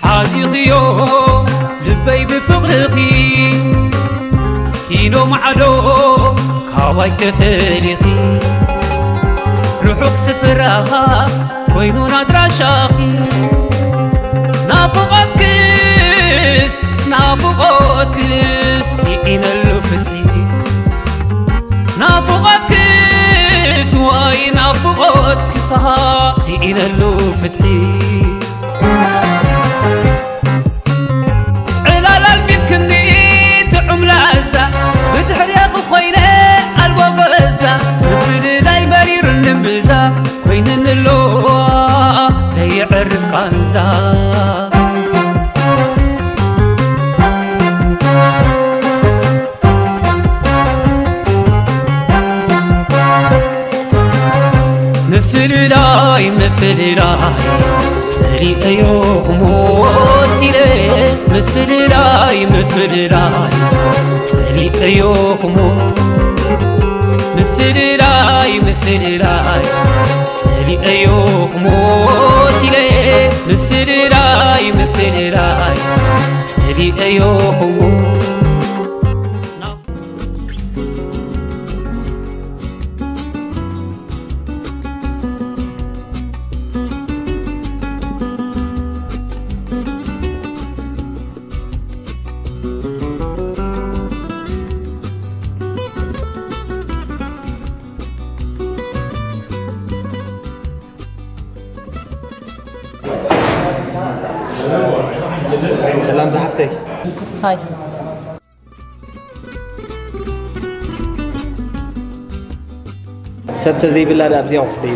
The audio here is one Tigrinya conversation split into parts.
ሓዚኽዮ ልበይ ብፍቕርኺ ኪኖ ማዕዶ ካባይ ተፈሊኺ ርሑቕ ስፍራ ኮይኑን ኣድራሻኺ ናፍቖትክስ ናፍቖትክስ ስኢነሉ ፍትሒ ናፍቖትክስ ወይ ናፍቖትክስ ስኢነሉ ፍትሒ ዕላል ኣልሚድክኒ ጥዑም ላዛ ብድሕሬኺ ኮይነ ኣልቦ ገዛ ምፍልላይ መሪሩኒ እምብዛ ኮይንኒ ኣሎ ዘየዕርፍ ቃንዛ ምፍልላይ ምፍልላይ ጸሊኤዮ ክሞት ኢለ ምፍልላይ ምፍልላይ ጸሊኤዮ ክሞት ምፍልላይ ምፍልላይ ጸሊኤዮ ክሞት ኢለ ምፍልላይ ምፍልላይ ጸሊኤዮ ክሞት ሰላም ዝሓፍተይ። ሃይ። ሰብ ተዘይብላ ደኣ ኣብዚኣ ኮፍ ደዩ።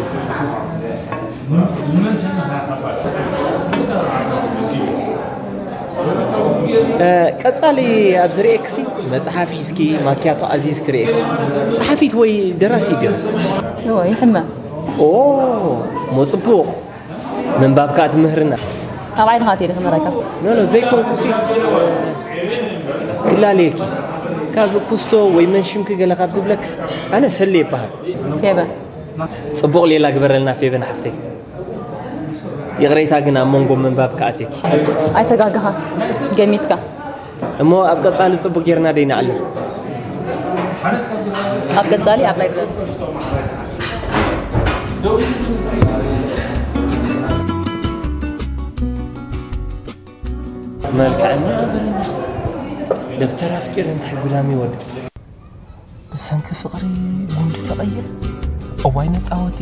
እ፣ ቀጻሊ ኣብ ዝርእየክሲ መጽሓፍ ሒዝኪ ማኪያቶ ኣዚዝኪ ርእየኪ። ጸሓፊት ወይ ደራሲ ድዮ? እዎ፣ ይሕመ። ኦ፣ ሞ ጽቡቕ። ምንባብ ከኣ ትምህርና። ኣብ ዓይንኻ ኣትየ ክምህረካ። ኖ፣ ኖ፣ ዘይኮንኩሲ፣ ክላለየኪ። ካብ ኩስቶ ወይ መን ሽምኪ ገለ ካብ ዝብለክስ፣ ኣነ ሰሌ ይበሃል። ፌበን። ጽቡቕ ሌላ ግበረልና ፌበን ሓፍተይ። ይቕሬታ ግን ኣብ መንጎ ምንባብ ከኣትየኪ። ኣይተጋገኻ። ገሚትካ። እሞ ኣብ ቀጻሊ ጽቡቕ ጌርና ደይ ንዓልም። ኣብ ቀጻሊ ኣብ ላይብረሪ። መልክዐኛ በረኛ። ደብተር ኣፍቂረ እንታይ ጉዳም ይወድ። ብሰንኪ ፍቕሪ ጉንዲ ተቐይር። እዋይ መጻወቲ።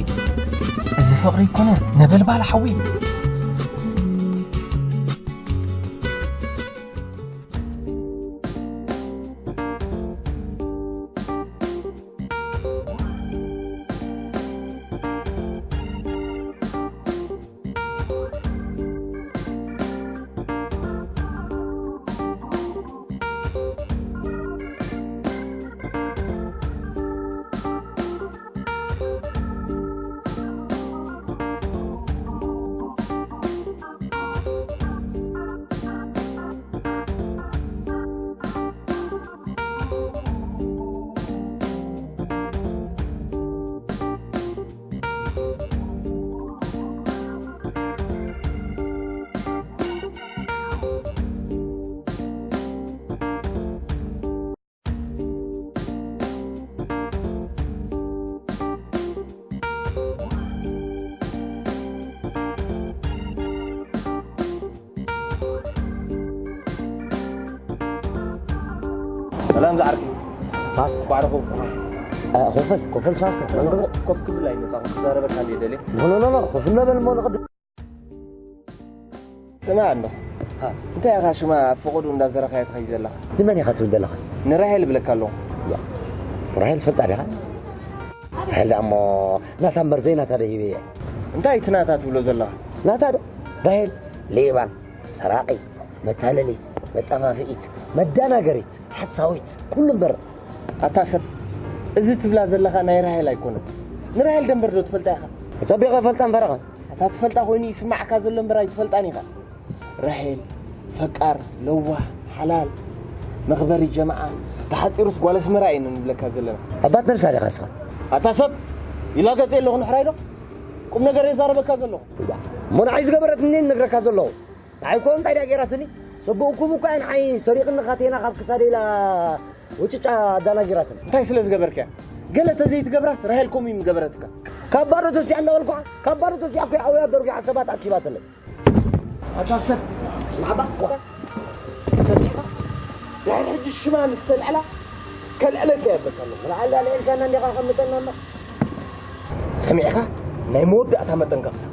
እዚ ፍቕሪ ኣይኮነን፣ ነበልባል ሓዊ። ሰላም ዝዓርከይ። ባዕ። ባዕርኹም። እ፣ ኮፈል፣ ኮፈል ሻስተ። መንገዶ ኮፍ ክብል ኣይመጻኹም። ክዛረበካ እንድየ ደልየ። ኖ፣ ኖ፣ ኖ፣ ኖ። ኮፍ እናበል እሞ ንቕድም። ስማዕ እንዶ፣ እንታይ ኢኻ ሽማ ኣብ ፈቐዱ እንዳዘረኻያ ትኸይድ ዘለኻ? ንመን ኢኻ ትብል ዘለኻ? ንራሄል እብለካ ኣለኹ። ያ፣ ራሄል ትፈልጣ ዲኻ? ራሄል ደኣ እሞ ናታ እምበር ዘይናታ ዶ ሂበያ? እንታይ እቲ ናታ ትብሎ ዘለኻ? ናታ ዶ? ራሄል ሌባ፣ ሰራቒት፣ መታለሊት፣ መጠፋፍኢት፣ መደናገሪት፣ ሓሳዊት፣ ኩሉ እምበር። ኣታ ሰብ፣ እዚ ትብላ ዘለኻ ናይ ራሄል ኣይኮነን። ንራሄል ደንበር ዶ ትፈልጣ ኢኻ? ጸቢቐ እፈልጣን ፈረቓን። ኣታ ትፈልጣ ኮይኑ ይስማዓካ ዘሎ እምበር ኣይትፈልጣን ኢኻ። ራሄል ፈቃር፣ ለዋህ፣ ሓላል፣ መኽበሪ ጀማዓ፣ ብሓጺሩስ ጓል ኣስመራ እየን እንብለካ ዘለና። ኣባት ነብሳ ዲኻ እስኻ? ኣታ ሰብ፣ ይላገጽ ኣለኹ ንሕራይ ዶ? ቁም ነገር የዛረበካ ዘለኹ። እሞ ንዓይ ዝገበረትኒ እነግረካ ዘለኹ። ንዓይ እኮ እንታይ ድያ ገይራትኒ? ሰብኡኩም እኮ እያ ንዓይ ሰሪቕኒ ካቴና ካብ ክሳደይ ኢላ ውጭጫ ኣዳናጊራትኒ። እንታይ ስለ ዝገበርካያ? ገለ ተዘይትገብራስ ራሄል ከምኡ እዩ ምገበረትካ። ካብ ባዶ ተሲኣ እንዳበልኳ፣ ካብ ባዶ ተሲኣ እኮ እያ ኣውያ ደርቢሓ ሰባት ኣኪባትለይ። ኣታ ሰብ፣ ስማዕባ፣ ሰሚዕካ? ድሕሪ ሕጂ ሽማ ምስ ተልዕላ፣ ከልዕለካ እየ በቃ ኣለኹ። ንዓላ ልዒልካና እንዲኻ ከምተና እምበር። ሰሚዕካ? ናይ መወዳእታ መጠንቀቕታ።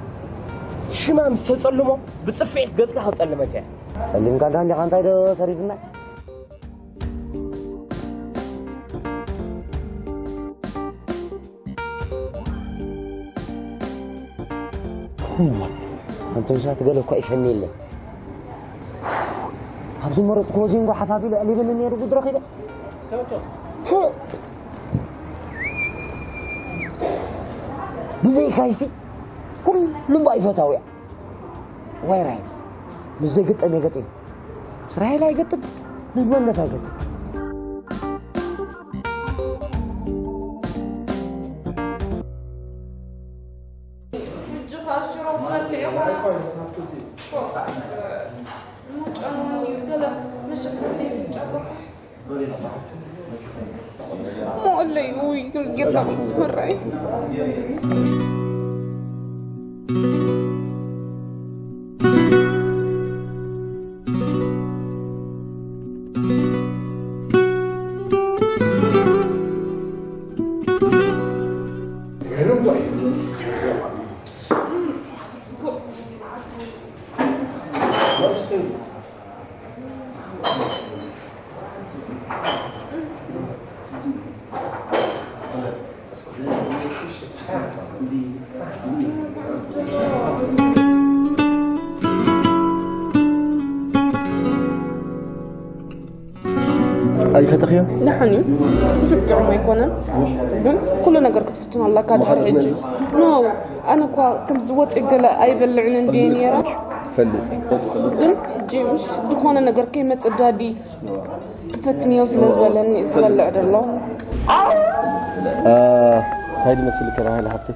ሽማ ምስ ተጸልሞ፣ ብጽፍዒት ገጽካ ከጸልመካ እየ። ጸሊምካ እንዳ እንዲኻ እንታይ ዶ ተሪፍና? እዋ፣ ኣንቶም ሰባት ገለ እኳ ይሸኒ የለን። ኣብ ዝመረጽክዎ ዜንጎ ሓፋፊ ልዕል ይብል ነይሩ ጉድ ረኺበ። ህ! ብዘይካይሲ ኩሉ እምባ ይፈታው እያ። ዋይ ራሄል፣ ምስ ዘይግጠም የገጢም። ምስ ራሄል ኣይገጥም፣ ምስ መነት ኣይገጥም። ሕጂ ኸኣ ሽሮ ትበልዕ ኢኻ። እሞ ጨናዊ ገለ መሸፈኒ ይጨበጥ። እሞ እለይ፣ ውይ፣ ከምዚ ጌርካ ምራይ። ኣይፈተኽዮ? ደሓን እዩ። ብዙሕ ጥዑም ኣይኮነን። ግን ኩሉ ነገር ክትፍትኖ ኣለካ ድሕሪ ሕጂ። ኖ፣ ኣነ እኳ ከምዚ ወፂእ ገለ ኣይበልዕን እንድየ ነይረ። ፈልጥ። ግን ሕጂ ምስ ዝኾነ ነገር ከይመፅእ ዳዲ ፈትንዮ ስለ ዝበለኒ ዝበልዕ ዘሎ። አ፣ እንታይ ዝመስል ከራህል ሃብቲ?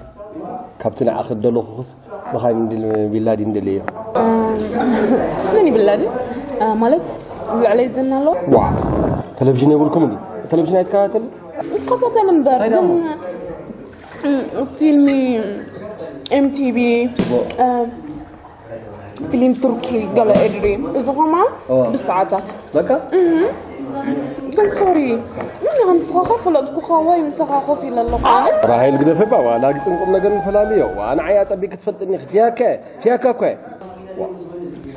ካብቲ ንዓኺ ዝደለኹኽስ ብኻይን እንድል ቢላዲን ደልዮ። እ፣ መን እዩ ቢላዲን? እ፣ ማለት ልዕለይ ዝና ኣሎ? ዋ፣ ቴሌቪዥን የብልኩም እንዲ? ቴሌቪዥን ኣይትከታተሉ? ይከታተል እምበር፣ እንታይ ግን፣ ደሞ? እ፣ ፊልሚ ኤም ቲ ቪ፣ እ፣ ፊልም ቱርኪ ገለ ኤድሪ። እዚ ኸማ ኦ። ብሰዓታት። በቃ? እህ። ግን ሶሪ። ምን ኢኻ ንስኻ ከይፈለጥኩኻ ወይ ምሳኻ ኮፍ ኢለ ኣለኹ ኣነ? ራሄል ግደፈባ፣ ዋላ ግጽም ቁም ነገር ንፈላልዮ። ዋ፣ ንዓይ ኣጸቢቅ ክትፈልጥኒ ኢኺ። ፍያከ፣ ፍያካ እኮ እየ።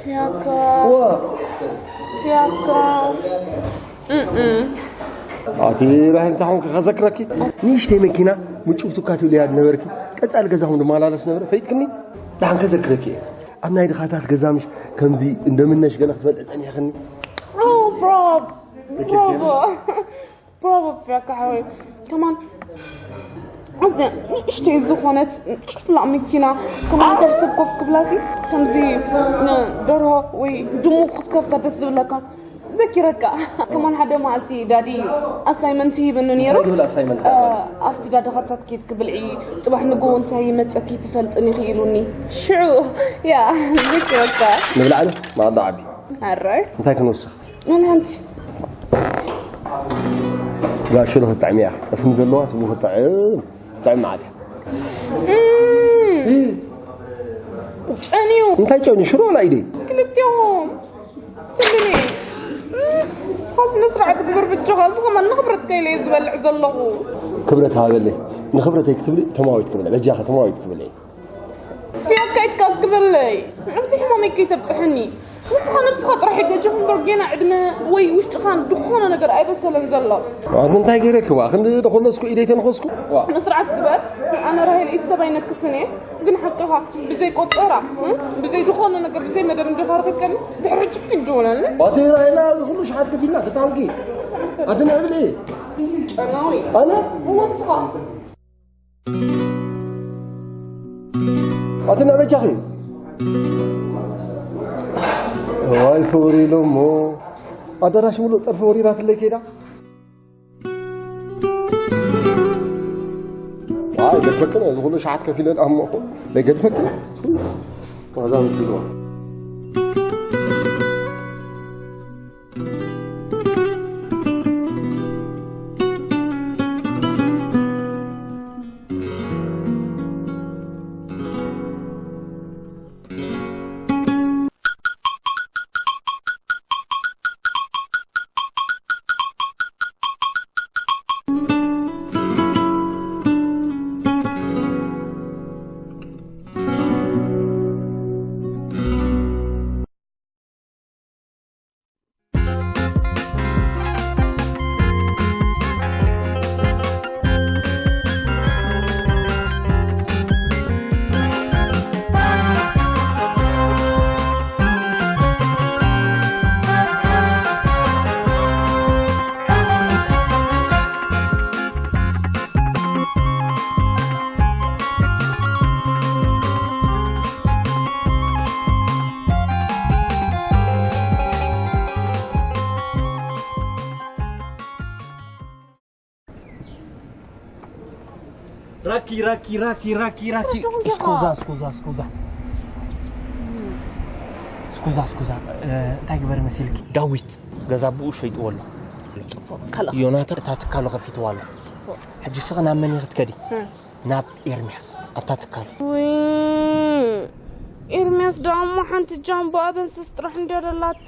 ፍያካ። ዋ። ፍያካ። እም። ኣቲ ራሄል እንታይ ኾንኪ ከዘክረኪ? ንእሽተይ መኪና ምጭውትኳ ትብልያ ነበርኪ። ቀጻሊ ገዛኹም ድመላለስ ነበረ። ፈይጥክኒ? ደሓን ከዘክረኪ እየ። ኣብ ናይ ድኻታት ገዛ ምሽ ከምዚ እንደምነሽ ገለ ክትበልዒ ጸኒሕክኒ? ኦ፣ ብራቮ፣ ብራቮ፣ ብራቮ ፍያካ ሓወይ። ከማን ኣዝያ ንእሽተይ ዝኾነት ጭፍላቕ መኪና ከማን ካብ ሰብ ኮፍ ክብላሲ ከምዚ ደርሆ ወይ ድሙ ክትከፍታ ደስ ዝብለካ። ዘኪረካ ከማን ሓደ መዓልቲ ዳዲ ኣሳይመንት ሂብኒ ነይሩ። እንታይ ዝብል ኣሳይመንት? እ፣ ኣብቲ ዳዲ ኻብታት ኬድኪ ብልዒ፣ ጽባሕ ንግሆ እንታይ ይመጸኪ ትፈልጥን ኢኺ ኢሉኒ። ሽዑ፣ ያ፣ ዘኪረካ። ንብላዕ ዶ? ማዕዳ ዓቢ። ኣራይ። እንታይ ክንወስኽ? ኣነ ሓንቲ። ጋሽሎ ክትጥዕም እያ። ጠስሚ ዘለዋ ስሙ ክትጥዕም። ጥዕም መዓት እያ። እም። እ። ጨንዩ። እንታይ ጨንዩ? ሽሮ ወላ ኢደይ? ክልቲኦም። ትብልኒ። ንስኻ ስነ ስርዓት ግበር ብጆኻ፣ ንስኻ መን ንኽብረትካ ኢለ እየ ዝበልዕ ዘለኹ። ክብረት ሃበለይ። ንኽብረተይ ክትብሊ ተማዊት ክብለ። በጃኻ ተማዊት ክብለ። ያካይት ካክበለይ ኣብዚ ሕማመይ ከይተብፅሐኒ ንስኻ ነብስኻ ጥራሕ ይገጀፍ እምበር ጌና ዕድመ ወይ ውሽጥኻን ዝኾነ ነገር ኣይበሰለን ዘሎ። ኣብ እንታይ ገይረክዋ ክንዲ ደኾለስኩ ኢደይ ተንኸስኩ። ዋ። ስነ ስርዓት ግበር። ኣነ ራሄል ኢድ ሰብ ኣይነክስን እየ። ግን ሓቅኻ ብዘይ ቆጸራ ብዘይ ዝኾነ ነገር ብዘይ መደብ እንዲኻ ረኺብከኒ ድሕሪ ሕጂ ይድወለኒ። ኣቲ ራሄላ እዚ ኩሉ ሸሓት ከፊልና ተታውቂ ኣቲ ንዕብሊ ጨናዊ ኣነ ወስኻ ኣቲ ንዕበጃኺ ዋይ ፍቕሪ ኢሎሞ ኣዳራሽ ሙሉእ ጸርፊ ወሪራትለይ ከይዳ። ኣይገድፈክን እዚ ኩሉ ሸሓት ከፊለ ኣሞ እኮ ኣይገድፈክን። ዋዛ ምስልዋ ራኪ ራኪ ራኪ ራኪ ራኪ እስኩዛ እስኩዛ እስኩዛ እስኩዛ እስኩዛ እንታይ ግበር መሲልኪ ዳዊት ገዛ ብኡ ሸይጥዎ ኣሎ። ዮናታን እታ ትካሉ ከፊትዋ ኣሎ። ሕጂ ስኸ ናብ መን ክትከዲ ናብ ኤርሚያስ ኣብታ ትካሉ። ኤርሚያስ ደሞ ሓንቲ ጃምቦ ኣበንስስ ጥራሕ እንዲያ ደላቶ።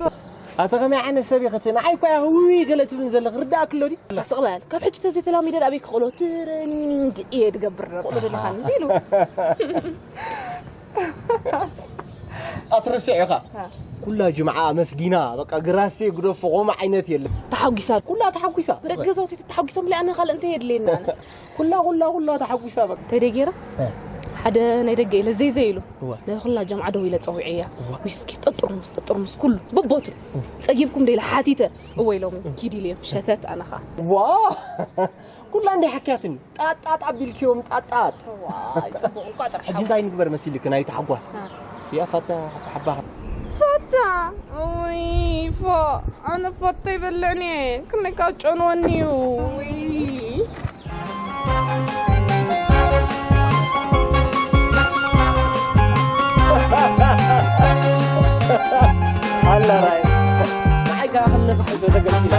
ኣተ ከመይ ዓይነት ሰብ ኢኺ እቲ ንዓይ እኳ ኢኺ ውይ ገለ ትብልን ዘለኺ ርዳእኪ ኣሎ ድዩ? ስቕ በል ካብ ሕጂ ተዘይተላሚደ ኣበይ ክቕሎ ትረኒንግ እየ ድገብር ቆሎ ደለኻ ንዚ ኢሉ። ኣትርስዕ ኢኻ ኩላ ጅምዓ ኣመስጊና በቃ ግራሴ ግደፎ ኾም ዓይነት የለ። ተሓጒሳ ኩላ ተሓጒሳ ደቂ ገዛውቲ ተሓጒሶም ሊኣነ ካልእ እንታይ የድልየና? ኩላ ኩላ ኩላ ተሓጒሳ በቃ። እንታይ ደይ ገይረ ሓደ ናይ ደገ ኢለ ዘይ ዘይ ኢሉ ነዚ ኩላ ጀምዓ ደው ኢለ ፀዊዐያ። ዊስኪ ጠጥርሙስ ጠጥርሙስ ኩሉ በቦቱ ፀጊብኩም ደይለ ሓቲተ እወ ኢሎም ኪድ ኢልዮም ሸተት ኣነኻ። ዋ ኩላ እንደ ሓክያትኒ ጣጣጥ ኣቢልክዮም ጣጣጥ። ሕጂ እንታይ ንግበር መሲልክ ናይ ተሓጓስ እያ ፋታ ሓባኻ። ፋታ ወይ ፎ ኣነ ፋታ ይበልዕኒ ክንደይ ካብ ጨንወኒ እዩ። ኣላ ራይ ንዓይ ከዓ ከም ነፋሒቶ ተገምቲላ።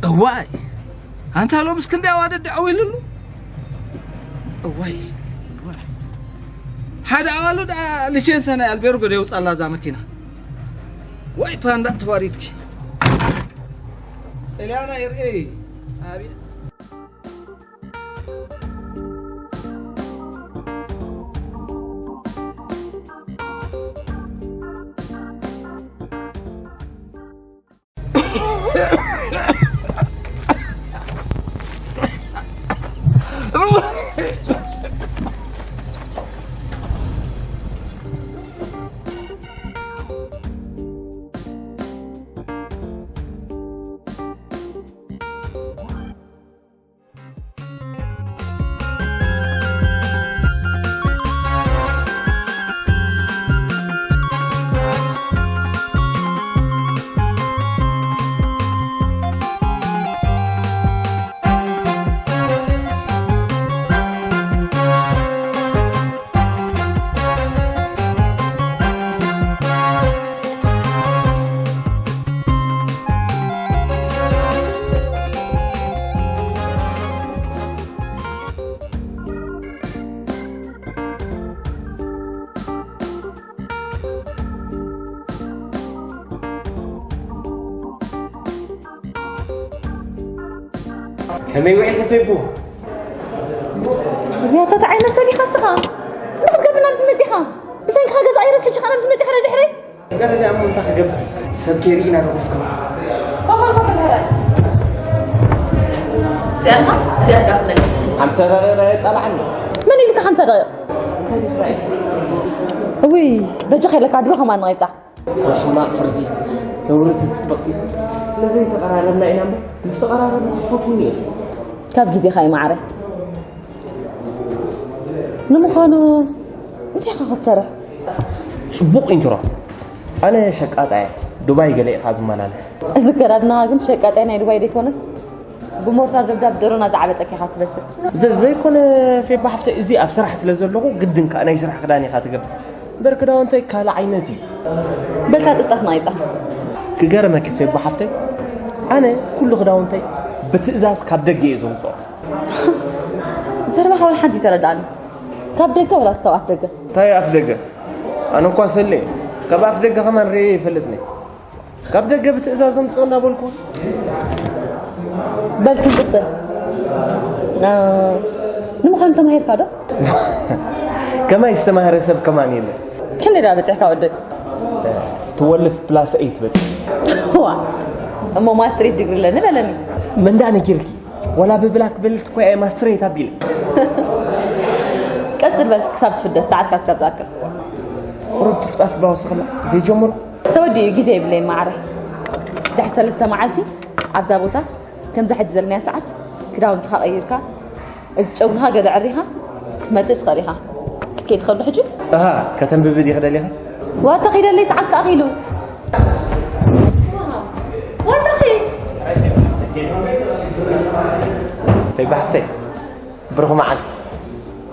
እዋይ ኣንታ ሎምስ ክንደይ ኣዋደድ ደዐው ኢሉሉ። እዋይ ሓደ ኣዋሉ ደኣ ሊሴንሰ ናይ ኣልቤርጎ ደየውፃላ እዛ መኪና። ወይ ፓንዳ ተዋሪትኪ ጥልያና ይርኤ ኣቤት። ከመይ ውዒልኪ ፌቡ? ያታ ተዓይነ ሰብ ኢኻ ስኻ። እንተ ክትገብር ናብዚ መጺኻ። ብሰንክኻ ገዛ ኣይረስ ሕጂ ኸ ናብዚ መጺኻ ድሕሪ። ገረዳ እሞ እንታይ ክገብር? ሰብ ከይርኢና ደቑፍካ። ኮኾል ኮኾል ኸረ። ዚያልካ ዚያስካ ትመልስ። ሓምሳ ደቂቕ ጣልዓኒ። መን ኢልካ ሓምሳ ደቂቕ? ውይ በጃ ከይለካ ድሮ ከማን ንቐይጻ። ሕማቕ ፍርዲ ነውሪ ተጥበቕቲ። ስለ ዘይተቐራረብና ኢና እምበር ምስ ተቐራረብና ክትፈትውኒ እየ። ካብ ግዜኻ እዩ ማዕረ። ንምዃኑ እንታይ ኢኻ ክትሰርሕ? ጽቡቕ ኢንትሮ። ኣነ ሸቃጣ እየ። ዱባይ ገለ ኢኻ ዝመላለስ። እዚ ኣከዳድናኻ ግን ሸቃጣይ ናይ ዱባይ ደይኮነስ ብሞርታር ደብዳብ ደሮና ዝዓበጠኪ ኢኻ ትመስል። ዘይኮነ ፌባ ሓፍተይ፣ እዚ ኣብ ስራሕ ስለ ዘለኹ ግድን ከኣ ናይ ስራሕ ክዳን ኢኻ ትገብር። እምበር ክዳውንተይ ካልእ ዓይነት እዩ። በልካ ጥፍጣፍ ናይጻ። ክገርመኪ ፌባ ሓፍተይ፣ ኣነ ኩሉ ክዳውንተይ ብትእዛዝ ካብ ደገ እየ ዘምጽኦ። ዘረባኻ ወላ ሓንቲ ኣይተረድኣኒ። ካብ ደገ ወላስ ካብ ኣፍ ደገ? እንታይ ኣፍ ደገ? ኣነ እኳ ሰለ ካብ ኣፍ ደገ ከማን ርእየ ይፈልጥኒ። ካብ ደገ ብትእዛዝ ኣምጽኦ እንዳበልኩ። በል ክንቅጽል። እ፣ ንምዃኑ ተማሂርካ ዶ? ከማይ ዝተማህረ ሰብ ከማን የለን። ክንደይ ደኣ በጺሕካ ወደይ? ትወልፍ ፕላስ ኤይት በጺሕ። ዋ፣ እሞ ማስትሬት ዲግሪ ኣለኒ በለኒ። መን ደኣ ነጊርኪ? ዋላ ብብላክ ቤልት እኮ እየ ማስትሬት ኣቢለ። ቀጽል በል ክሳብ ትፍደስ፣ ሰዓትካ እስካብ ዝኣክል። ቁሩብ ጥፍጣፍ ዶ ወስኽላ ዘይጀመርኩ። ተወዲኡ፣ ግዜ የብለይን ማዕረ። ድሕሪ ሰለስተ መዓልቲ ኣብዛ ቦታ ከምዛ ሕጂ ዘለናያ ሰዓት ክዳውንትኻ ቀይርካ፣ እዚ ጨጉርኻ ገለ ኣዕሪኻ ክትመጽእ ትኽእል ኢኻ። ትኬት ትኸዱ ሕጂ? ኣሃ፣ ከተንብቢ ዲኺ ደሊኺ? ዋታ ኺደለይ ሰዓት ከኣ ኺሉ። ዋታ ኺድ። ተይ ባሕፍተይ፣ ብሩኽ መዓልቲ።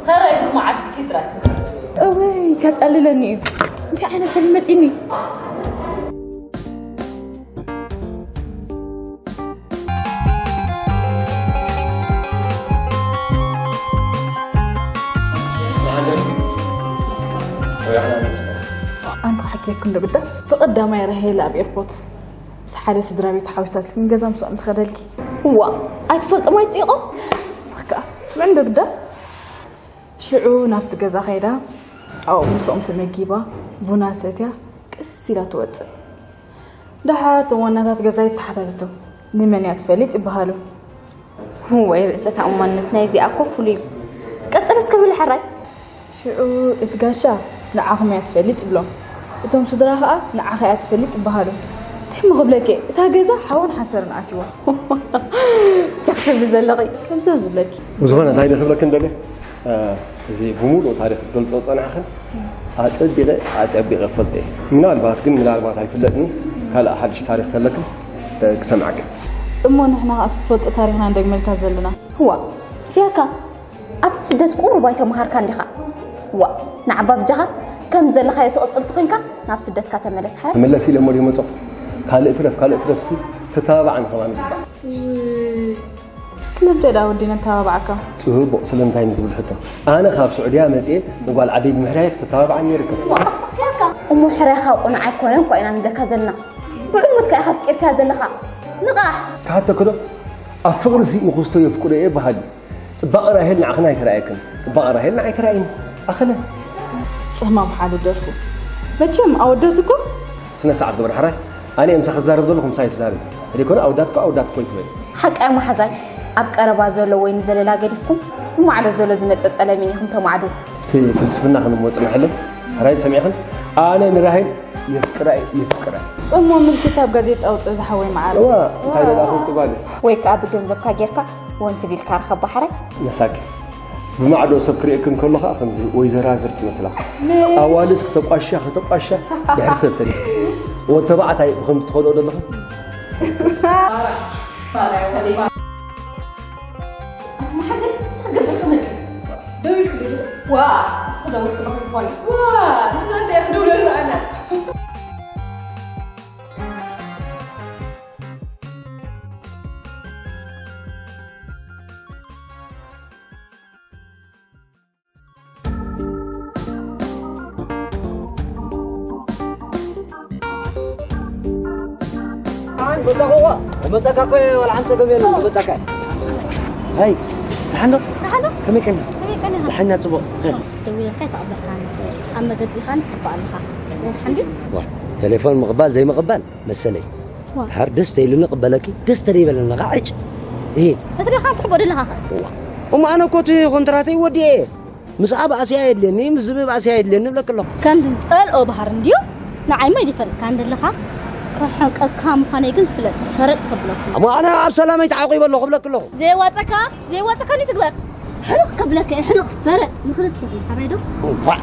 ኸረይ ብሩኽ መዓልቲ ኪድ ጥራይ። እወይ፣ ከጸልለኒ እዩ። እንታይ ዓይነት ሰብ ይመጺኒ? ኣንቲ ሓኪያኩም ዶ ግዳ ብቐዳማይ ራሄል ኣብ ኤርፖርት ምስ ሓደ ስድራ ቤት ሓዊሳትኪ ንገዛ ምስኦም ትኸደልኪ። ዋ ኣይትፈልጦም ኣይትጢቖም። ንስኺ ከኣ ስምዒ ዶ ግዳ ሽዑ ናብቲ ገዛ ከይዳ ኣብኡ ምስኦም ተመጊባ ቡና ሰትያ ቅስ ኢላ ትወፅእ። ደሓር እቶም ዋናታት ገዛ ይተሓታተቱ። ንመን እያ ትፈልጥ ይበሃሉ። ወይ ርእሰ ተኣማንነት ናይዚኣ እኮ ፍሉይ እዩ። ቀጽል እስከ ብሊ ሕራይ። ሽዑ እቲ ጋሻ ንዓኹም እያ ትፈልጥ ይብሎም። እቶም ስድራ ኸኣ ንዓኻ እያ ትፈልጥ ይበሃሉ። እንታይ እሞ ክብለኪ እታ ገዛ ሓውን ሓሰርን ኣትይዋ። እንታይ ክትብሊ ዘለኺ? ከምዚ ዝብለኪ። ብዝኾነ እንታይ ኢለ ክብለክን ደልየ እዚ ብምሉእ ታሪኽ ክትገልጾ ዝጸናሕኽን ኣጸቢቐ ኣጸቢቐ እፈልጦ እየ። ምናልባት ግን ምናልባት ኣይፍለጥን ካልእ ሓድሽ ታሪኽ ተለክን ክሰምዓክን። እሞ ንሕና ከኣ እቲ ትፈልጦ ታሪኽና ንደግመልካ ዘለና። እዋእ ፊያካ ኣብቲ ስደት ቁሩብ ኣይተመሃርካን ዲኻ? ዋእ ንዓባ ብጃኻ ከምዚ ዘለኻዮ ትቕጽል ተኾይንካ ናብ ስደትካ ተመለስ ሓራይ። ክምለስ ኢለ እሞ ድየ መጸኹ? ካልእ ትረፍ ካልእ ትረፍሲ ተተባብዓኒ ከማን ይግባእ። ስለምንታይ ደኣ ወዲ ነተባብዓካ? ጽቡቕ ስለምንታይ ንዝብል ሕቶ ኣነ ካብ ስዑድያ መጽየ ንጓል ዓደይ ብምሕራየ ክተተባብዓኒ ይርከብ። እሞ ሕራይኻ ቁኑዕ ኣይኮነን እኳ ኢና ንብለካ ዘለና። ብዕሙትካ ኢኻ ኣፍቂርካያ ዘለኻ። ንቓሕ! ክሓተኪ ዶ? ኣብ ፍቕሪሲ ንኽስቶ የፍቅዶ እየ በሃሊ። ጽባቐ ራሄል ንዓኽን ኣይተራእየክን፣ ጽባቐ ራሄል ንዓይ ተራእይኒ። ኣኸለ። ጽህማም ሓደ ደርፉ። መቸም ኣወዳት እኮ። ስነ ስርዓት ግበር ሓራይ። ኣነ እየ ምሳኺ ክዛረብ ዘለኹ ምሳይ ኣይትዛረቢ። ዘይኮነ ኣወዳት እኮ ኣወዳት እኮ ኣይትበሊ። ሓቃይ መሓዛይ ኣብ ቀረባ ዘሎ ወይኒ ዘለላ ገዲፍኩም ብማዕዶ ዘሎ ዝመጸ ጸለሚን ኢኹም ተማዕዱ። እቲ ፍልስፍና ክንሞ ጽናሕለን። ሕራይ ሰሚዕኽን? ኣነ ንራሄል የፍቅራ እየ የፍቅራ። እሞ ምልክት ኣብ ጋዜጣ ኣውጽእ ዝሓወይ መዓረ። እዋ እንታይ ደኣ ክውጽእ ጓል። ወይ ከኣ ብገንዘብካ ጌርካ ወንቲ ዲልካ ርኸባ ሕራይ። መሳኪ ብማዕዶ ሰብ ክርእየክን ከሎ ኸኣ ከምዚ ወይዘራዝር ትመስላ። ኣዋልድ ክተቋሻ ክተቋሻ ድሕሪ ሰብ ተሪፍ። ወተባዕታይ ብኸምዚ ትኸድኦ ዘለኹ። ኣቲ መሓዘይ እንታይ ክገብር ክመጽእ? ደው ኢልክሉ ዲኺ? ዋ እስኺ ደው ኢልክሉ ከይትኾኒ። ዋ ነዛ እንታይ እየ ክድውለሉ ኣነ? መጻኹዋ መጻካ እኮ ዋላ ሓንቲ ጸገም የለን መጻካ። ሃይ፣ ደሓን ዶ? ደሓን ዶ? ከመይ ቀኒኻ? ከመይ ቀኒኻ? ደሓን ኢና፣ ጽቡቕ። ደዊለልካ ይተቐበልካ፣ ኣብ መገዲ ኢኻ፣ ንትሕባእ ኣለኻ። ደሓን ድዩ? ዋ፣ ቴሌፎን ምቕባል ዘይምቕባል መሰለይ። ዋ። ድሓር ደስ ተኢሉኒ ቅበለኪ፣ ደስ ተደይበለኒ ኸዓ ዕጭ። እሂ። እትሪኻ ትሕቦ ደለኻ ኸ? ዋ። እሞ ኣነ እኮ እቲ ኮንትራተይ ወዲኤ እየ። ምስኣ ባእሲ ኣየድልየኒ፣ ምስ ዝብኢ ባእሲ ኣየድልየኒ እብለኪ ኣለኹ። ከምዚ ዝጸልኦ ባህሪ እንድዩ፣ ንዓይሞ ይፈልጥካ እንደለኻ፣ ከሕንቀካ ምዃነይ ግን ፍለጥ፣ ፈረጥ ከብለኩ። እሞ ኣነ ኣብ ሰላመይ ተዓቂበ ኣለኹ እብለኪ ኣለኹ። ዘየዋጸካ፣ ዘየዋጸካኒ ትግበር። ሕልቕ ከብለካ እየ፣ ሕልቕ ፈረጥ ንኽልቲኹም፣ ሓራይ ዶ? እዋዕ!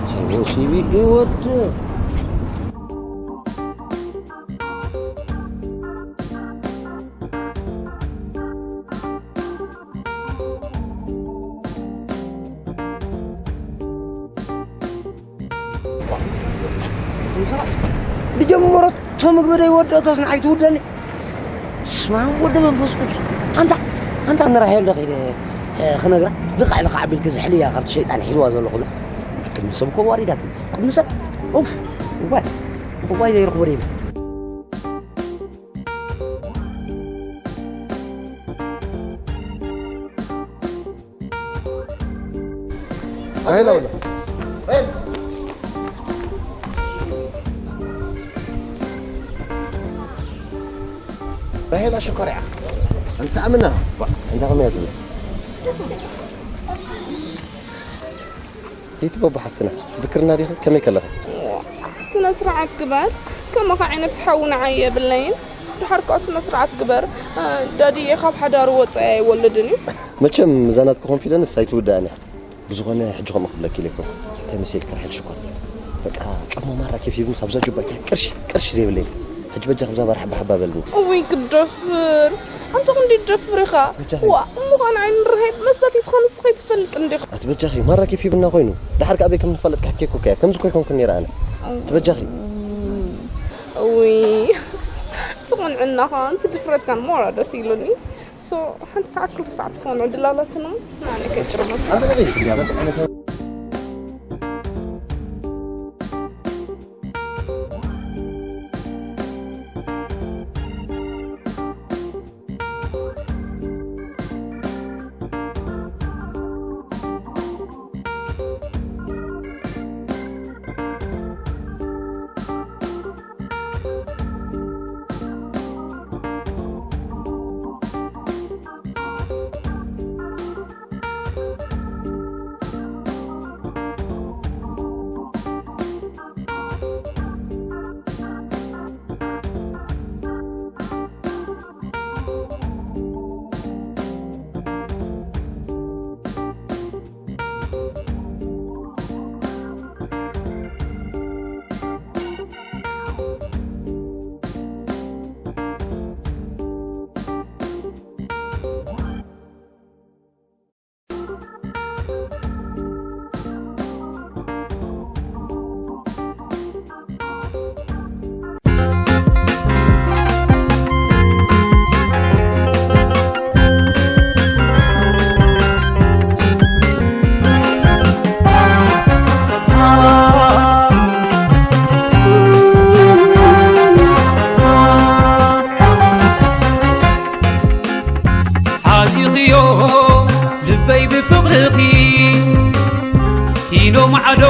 ተወሲቢ ይወድ። ድጀመረቶ ምግቢ ደይወደእቶስ ንዓይ ትውደኒ? ስማን ወደ መንፈስ ቅዱስ። ኣንታ፣ ኣንታ ንራሄል ዶ ከይደ፣ እ፣ ክነግራ? ልኽዕ ልኽዕ ኣቢልኪ ዝሕልያ ካብቲ ሸይጣን ሒዝዋ ዘሎ ኩሉ። ቅድሚ ሰብ እኮ ዋሪዳትኒ። ቅድሚ ሰብ። ኡፍ፣ እዋይ፣ እዋይ ዘይረኽቦ ደይብል። ራሄላ ወላ። ራሄላ ሽኮር እያ። እንስኣምና። ዋ፣ እንታይ ከመይ እያ ትብል? ይትበቡ ሓፍትና፣ ትዝክርና ዲኺ? ከመይ ከለኺ? ስነ ስርዓት ግበር። ከማኻ ዓይነት ሓው ንዓይ የብለይን። ድሓር ከኣ ስነ ስርዓት ግበር። እ፣ ዳድየ ካብ ሓዳሩ ወጻኢ ኣይወልድን እዩ። መቸም እዛ ናትኪ ኮንፊደንስ ኣይትውዳእን እያ። ብዝኾነ ሕጂ ከምኡ ክብለኪ ኢለ ኣይኮንኩን። እንታይ መሲልኪ ራሄል ሽኮር? በቃ ጫማ ማራ ኬፍ ይብልስ ኣብዛ ጁባ ቅርሺ፣ ቅርሺ ዘይብለይ። ሕጂ በጃ ካብዛ ባር ሓባ ሓባ በልኒ። እውይ ክደፍር። ኣንተ ክንዲ ትደፍር ኢኻ። በጃኺ። ዋ፣ እሞ ኸኣ ንዓይ ንርሄት መሳቲት ኸንስ ኸይትፈልጥ እንዲኻ። ኣቲ በጃኺ ማራ ኬፍ ይብልና ኮይኑ። ድሓር ከኣ ኣበይ ከም ንፋለጥ ክሕኬኩ ከያ። ከምዚ እኮ ኣይኮንኩን ነይረ ኣነ። ኣቲ በጃኺ። እውይ፣ እቲ ቁንዕናኻን እቲ ድፍረትካን ሞራ ደስ ኢሉኒ። ሶ፣ ሓንቲ ሰዓት ክልተ ሰዓት ትኸውን ዕድል ኣላትና። ንኣነ ከይጭርመት። ሓዚኽዮ ልበይ ብፍቕርኺ ኪኖ ማዕዶ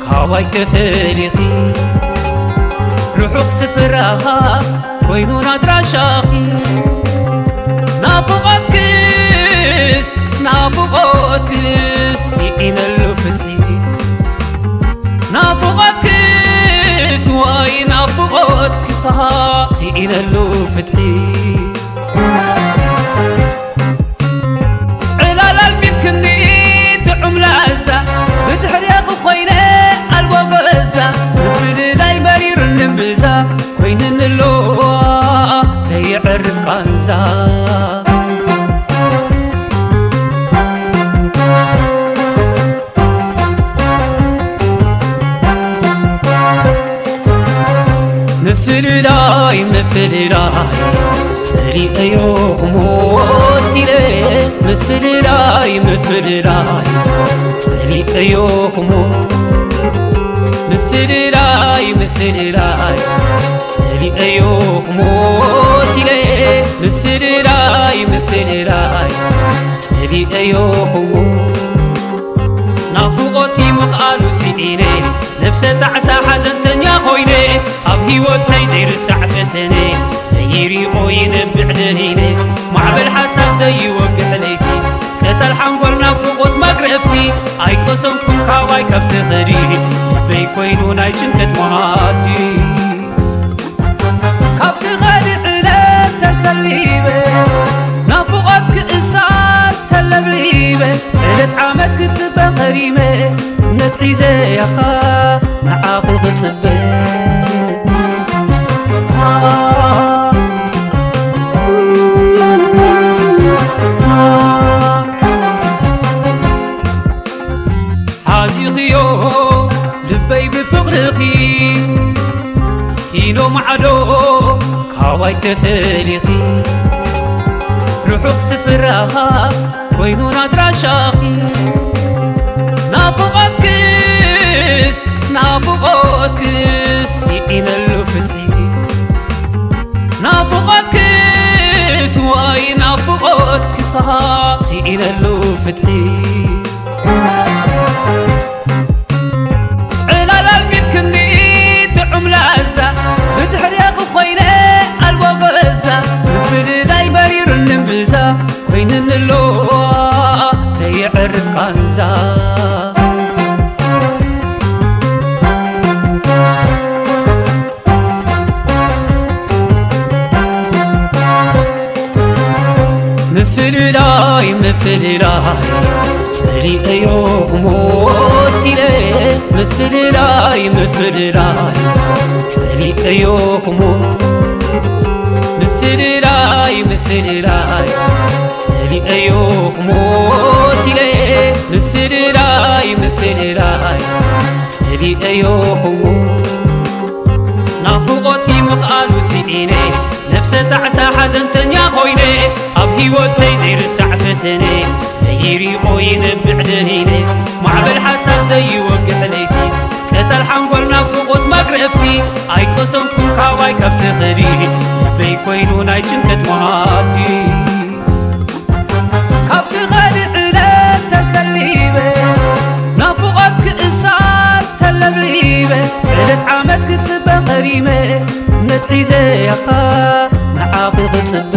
ካባይ ተፈሊኺ ርሑቕ ስፍራ ኮይኑን ኣድራሻኺ ናፍቖትክስ ናፍቖትክስ ስኢነሉ ፍትሒ ናፍቖትክስ ወይ ናፍቖትክስ ስኢነሉ ፍትሒ ዕላል ኣልሚድክኒ ጥዑም ላዛ ብድሕሬኺ ኮይነ ኣልቦ ገዛ ምፍልላይ መሪሩኒ እምብዛ ኮይንኒ ኣሎ ዘየዕርፍ ቃንዛ ምፍልላይ ምፍልላይ ጸሊኤዮ ክሞት ኢለ ምፍልላይ ምፍልላይ ጸሊኤዮ ክሞት ምፍልላይ ምፍልላይ ጸሊኤዮ ክሞት ኢለ ምፍልላይ ምፍልላይ ጸሊኤዮ እሞ ናፍቖት ምኽኣሉ ስኢነ፣ ነብሰ ጣዕሳ ሓዘንተኛ ኮይነ፣ ኣብ ህይወተይ ዘይርሳዕ ፈተነ፣ ዘይሪኦ ይነብዕ ደኒነ፣ ማዕበል ሓሳብ ዘይወግሕ ለይቲ፣ ቅጠል ሓንጎል ናፍቖት መግረፍቲ፣ ኣይቀሰንኩን ካባይ ካብ ተኸዲ፣ ልበይ ኮይኑ ናይ ጭንቀት መኣዲ። ካብ ትኸዲ ዕለት ተሰሊበ፣ ናፍቖት ክእሳር ተለብሊበ፣ ዕለት ዓመት ክጽበ ኸሪመ፣ እምነት ሒዘ ያኻ ንዓኺ ክጽበ። ሓዚኽዮ ልበይ ብፍቕርኺ፣ ኪኖ ማዕዶ ካባይ ተፈሊኺ፣ ርሑቕ ስፍራኻ ኮይኑን ኣድራሻኺ። ናፍቖትክስ፣ ናፍቖትክስ ስኢነሉ ፍትሒ። ናፍቖትክስ፣ ዋይ ናፍቖትክስ፣ ስኢነሉ ፍትሒ። ዕላል ኣልሚድክኒ ጥዑም ላዛ፣ ብድሕሬኺ ኮይነ ኣልቦ ገዛ፣ ምፍልላይ መሪሩኒ እምብዛ፣ ኮይንኒ ኣሎ ዘየዕርፍ ቃንዛ። ምፍልላይ ምፍልላይ ጸሊኤዮ ክሞት ኢለ፣ ምፍልላይ ምፍልላይ ጸሊኤዮ ክሞት፣ ምፍልላይ ምፍልላይ ጸሊኤዮ ክሞት ኢለ፣ ምፍልላይ ምፍልላይ ጸሊኤዮ ክሞት። ናፍቖት ምኽኣሉ ስኢነ፣ ነብሰ ጣዕሳ ሓዘንተኛ ኮይነ፣ ኣብ ህይወተይ ዘይርሳዕ ፈተነ፣ ዘይሪኦ ይነብዕ ደኒነ፣ ማዕበል ሓሳብ ዘይወግሕ ለይቲ፣ ቅጠል ሓንጎል ናፍቖት መግረፍቲ፣ ኣይቀሰንኩን ካባይ ካብ ተኸዲ፣ ልበይ ኮይኑ ናይ ጭንቀት መኣዲ። ካብ ትኸዲ ዕለት ተሰሊበ፣ ናፍቖት ክእሳር ተለብሊበ፣ ዕለት ዓመት ክጽበ ኸሪመ፣ እምነት ሒዘ ያኻ ንዓኺ ክጽበ።